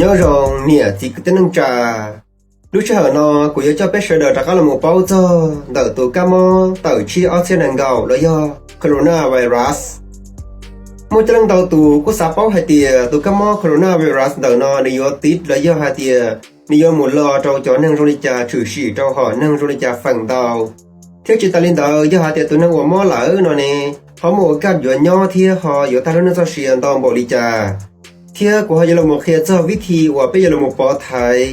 Nyob zoo niam txiv kwv tij neej tsa, lub sij hawm no kuv yuav coj peb sawv daws rov qab los mus paub txog ntawm tus kab mob tawm tshiab ob txhiab nees nkaum los yog coronavirus. Muaj coob leej ntau tus kuj xav paub hais tias tus kab mob coronavirus ntawm no nws yuav tiv los yog hais tias nws yuav mus los rau cov neeg zoo li cas, tshwm sim rau hom neeg zoo li cas feem ntau. Thiab tsis tas li ntawd, yog hais tias tus neeg uas mob lawm no ne, ho muaj ua kaj yuav nyob thiab ho yuav tag lub neej txoj sia ntau npaum li cas. Thiab kuv ho yuav los mus qhia txog vib thi uas peb yuav los mus pov thaiv.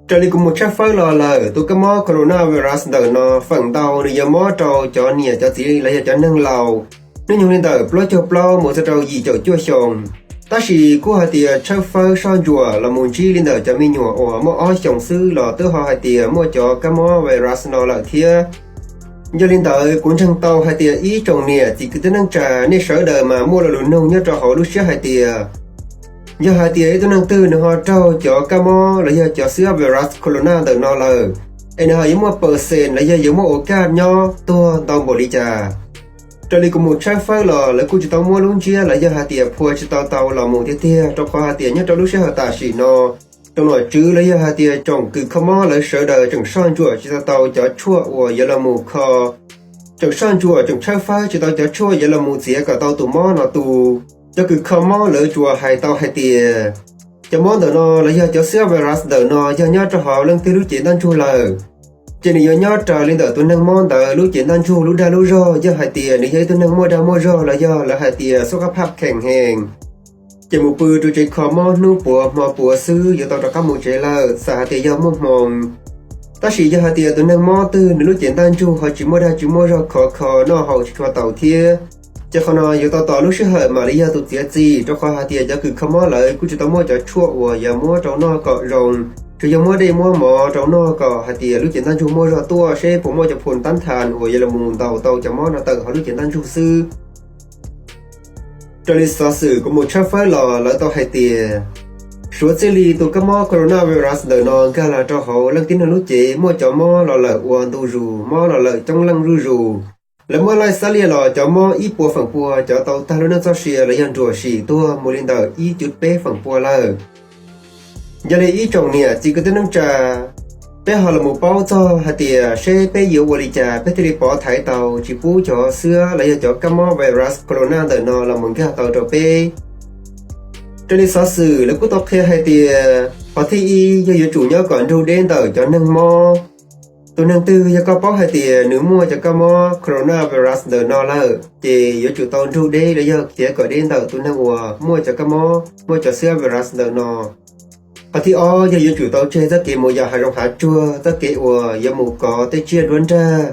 Raws li kuv mus tshawb fawb los lawm, tus kab mob coronavirus ntawm no feem ntau nws yuav mob rau cov niam cov txiv los yog cov neeg laus, hnub nyoog li ntawm plaub caug plaub mus txog rau yim caum cuaj xyoos. Tab sis kuj hais tias tshawb fawb soj ntsuam los mus ntsib li ntawm cov me nyuam uas muaj ob xyoos xwb los twb ho hais tias muaj cov kab mob virus no lawm thiab. Yog li ntawd, kuv ntseeg tau hais tias ib tsoom niam txiv kwv tij neej tsa nej sawv daws mas muaj lo lus nug nyob rau hauv lub siab hais tias, yog hais tias ib tug neeg twg nws ho raug cov kab mob los yog cov xwb ob virus corona ntawm no lawm, es nws ho yuav muaj percent los yog yuav muaj ua kaj nyob tuag ntau npaum li cas. Raws li kuv mus tshawb fawb los lawv kuj tsis tau muab lub ntsiab los yog hais tias phua tsis tau tau los mus tiag tiag, rau qhov hais tias nyob rau lub sij hawm tam sim no, tsoom nom tswv los yog hais tias tsoom kws kho mob lawv sawv daws tseem soj ntsuam tsis tau tau cov tshuaj uas yuav los mus kho, tseem soj ntsuam tseem tshawb fawb tsis tau cov tshuaj yuav los mus txiav kom tau tus mob no tu. Cov kws kho mob lawv tsuas hais tau hais tias cov mob ntawm no los yog cov xwb ob virus ntawm no yog nyob rau hauv leej twg lub cev ntaj ntsug lawm, ces nws yuav nyob raws li ntawm tus neeg mob ntawd lub cev ntaj ntsug lub dag lub zog, yog hais tias nws yog ib tug neeg muaj dag muaj zog los yog lawv hais tias xub qab phaj kheem hees, ces mus pw rau tsev kho mob hnub puav hmo puav xwb yuav tau rov qab mus tsev lawm, xav hais tias yog muaj hmoo. Tab sis yog hais tias tus neeg mob twg nws lub cev ntaj ntsug ho tsis muaj dag tsis muaj zog khov kho noj haus tsis tshua taus thiab, ces qhov no yuav tau tos lub sij hawm mam li yog tus txiav txim, rau qhov hais tias cov kws kho mob lawv kuj tsis tau muaj cov tshuaj uas yuav muab rau noj kom zoo, tsuas yog muab dej muab mov rau noj kom hais tias lub cev ntaj ntsug muaj zog tuaj seb puas muaj cov phoo tab thas uas yuav los mus ntaus tau cov mob no tawm hauv lub cev ntaj ntsug xwb. Raws li xov xwm kuv mus tshawb fawb los lawv tau hais tias, suav txij li tus kab mob coronavirus ntawm no nkag los rau hauv leej tib neeg lub cev muaj cov mob los lawm ua ntu zus, mob los lawm coob leej zuj zus. Lawv muab laij xab liaj los cov mob ib puas feem pua cov tau tag lub neej txoj sia los yog nruam sim tuag mus li ntawm ib cuv peb feem pua lawm. Yog li ib tsoom niam txiv kwv tij neej tsa, peb ho los mus paub txog hais tias seb peb yuav ua li cas peb thiaj li pov thaiv tau tsis pub cov xwb los yog cov kab mob virus corona ntawm no los mus nkag tau rau peb. Raws li xov xwm lawv kuj tau qhia hais tias qhov thib ib yog yuav tsum nyob kom nrug deb ntawm cov neeg mob. Tus neeg twg yog koj paub hais tias nws muaj cov kab mob coronavirus ntawm no lawm, ces yuav tsum tau nrug deb los yog khiav kom deb ntawm tus neeg uas muaj cov kab mob muaj cov xwb virus ntawm no. Qhov thib ob yog yuav tsum tau tseg txoj kev mus yos hav zoov hav tsuag, txoj kev uas yuav mus kov tej tsiaj nruab nrag.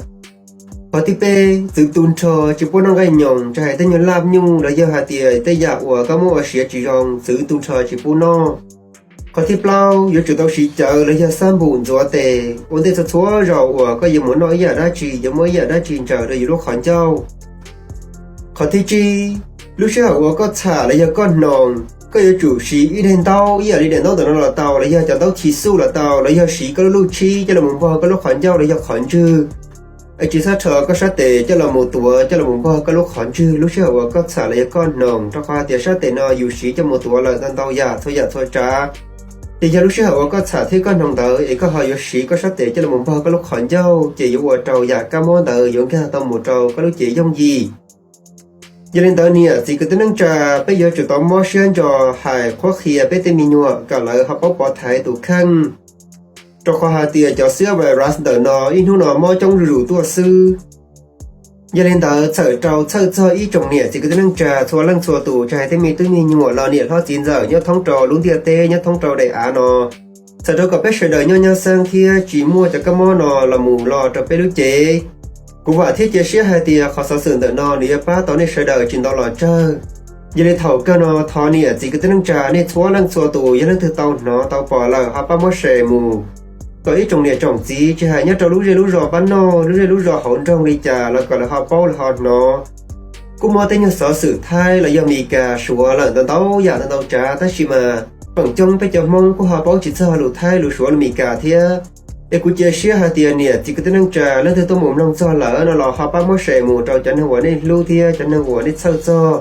Qhov thib peb, txwv tu nrho tsis pub noj nqaij nyoos, tsis hais tej nyuag laj nyuj los yog hais tias tej yam uas koj muab ua siav tsis zoo, txwv tu nrho tsis pub noj. Qhov thib plaub, yuav tsum tau siv cawv los yog xab npum ntxuav tes ua ntej txhua txhua zaus uas koj yuav mus noj ib yam dab tsi, yuav muab ib yam dab tsi ntsaws rau yus lub qhov ncauj. Qhov thib tsib, lub sij hawm uas koj txham los yog koj hnoos, koj yuav tsum siv ib daim ntaub ib yam li daim ntaub ntawm no los tau, los yog cov ntaub chiv xuj los tau, los yog siv koj lub lub tshib coj los mus npog koj lub qhov ncauj los yog qhov ntswg. Es tsis txhob rho koj sab tes coj los mus tuav coj los mus npog koj lub qhov ntswg lub sij hawm uas koj txham los yog koj hnoos, rau qhov hais tias sab tes no yus siv coj mus tuav lawm ntau ntau yam txhua yam txhua tsav. Ces yog lub sij hawm uas koj txham thiab koj hnoos ntawd es koj ho yuav siv koj sab tes coj los mus npog koj lub qhov ncauj, ces yuav ua rau yam kab mob ntawd yuav nkag tau mus rau koj lub cev yooj yim. Yog li ntawd niam txiv kwv tij neej tsa, peb yuav tsum tau mob siab ntso hais qhuab qhia peb tej me nyuam kom lawv ho paub pov thaiv tus kheej, rau qhov hais tias cov xwb virus ntawm no ib hnub no mob coob zuj zus tuaj xwb. Yog li ntawd txhawm rau txhawj txog ib tsoom niam txiv kwv tij neej tsa txhua leej txhua tus, tsis hais tej me tub me nyuam los niam hlob txiv ntxawm nyob thoob rau lub ntiaj teb nyob thoob rau daim av no, txhawm rau kom peb sawv daws nyob nyab xeeb thiab tsis muaj cov kab mob no los mus lo rau peb lub cev. Kuv vam thiab cia siab hais tias qhov xov xwm ntawm no nws yuav pab tau nej sawv daws tsis ntau los tsawg. Yog li thaum kawg no thov niam txiv kwv tij neej tsa nej txhua leej txhua tus yog leej twg tau hnov tau pom lawm ho pab muab share mus, kom ib tsoom niam tsoom txiv tsis hais nyob rau lub zej lub zos pab noj, lub zej lub zos hauv nroog li cas los kom lawv ho paub lawv ho hnov. Kuj muaj tej nyuag xov xwm Thaib los yog Meskas Suav lawm ntau ntau yam ntau ntau tsav, tab sis mas feem coob peb cov Hmoob kuj ho paub tsis txog lus Thaib lus Suav lus Meskas thiab. Es kuv cia siab hais tias niam txiv kwv tij neej tsa leej twg tuaj mus mloog txog lawm no los ho pab muab share mus rau cov neeg uas nej hlub thiab cov neeg uas nej txhawj txog.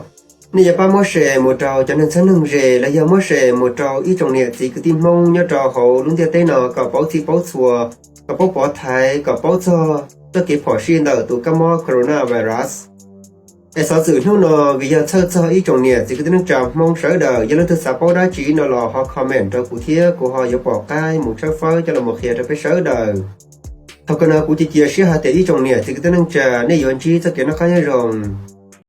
Nej yuav pab muab share mus rau cov neeg txheeb neeg ze los yog muab share mus rau ib tsoom niam txiv kwv tij Hmoob nyob rau hauv lub ntiaj teb no kom paub txhij paub txhua, kom paub pov thaiv, kom paub txog txoj kev phom sij ntawm tus kab mob coronavirus. Es xov xwm hnub no vim yog txhawj txog ib tsoom niam txiv kwv tij neej tsa Hmoob sawv daws, yog leej twg xav paub dab tsi no los ho comment rau kuv thiab kuv ho yuav pom qab mus tshawb fawb coj los qhia rau peb sawv daws. Thaum kawg no kuv cia cia siab hais tias ib tsoom niam txiv kwv tij neej tsa nej yuav ntsib txoj kev noj qab nyob zoo.